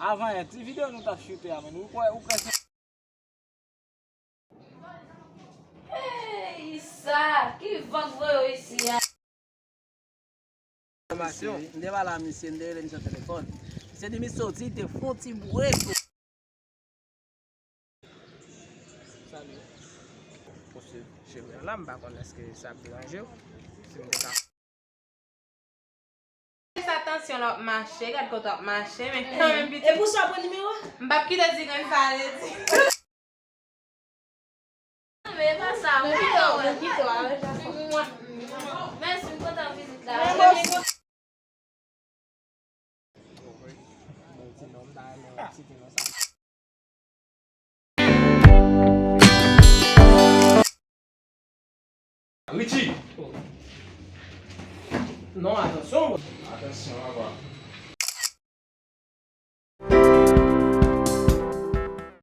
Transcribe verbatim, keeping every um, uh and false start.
Avan yè, ti videyo nou t ap choute a, men ou kwè, ou kwè se Hey, sa, ki van k voye w isi a? Enfòmasyon, m te pale a misye, m te rele misye nan telefòn. Misye di misye soti, te fè yon ti boure. Salut. Pou swiv cheve a la, m pa konn èske sa ap deranje w. Si m te ka Sa tansyon la w ap mache, gad kote w ap mache, men kanmenm pitit. E pou sa w pran nimewo a? M p ap kite di grenn sa ale di. Men e pa sa, mwen kite w wè. Mwen kite w ale sa. Mèsi, m kontan vizit la. Mèsi. Richie! Non, atansyon, bro. Atansyon, apa.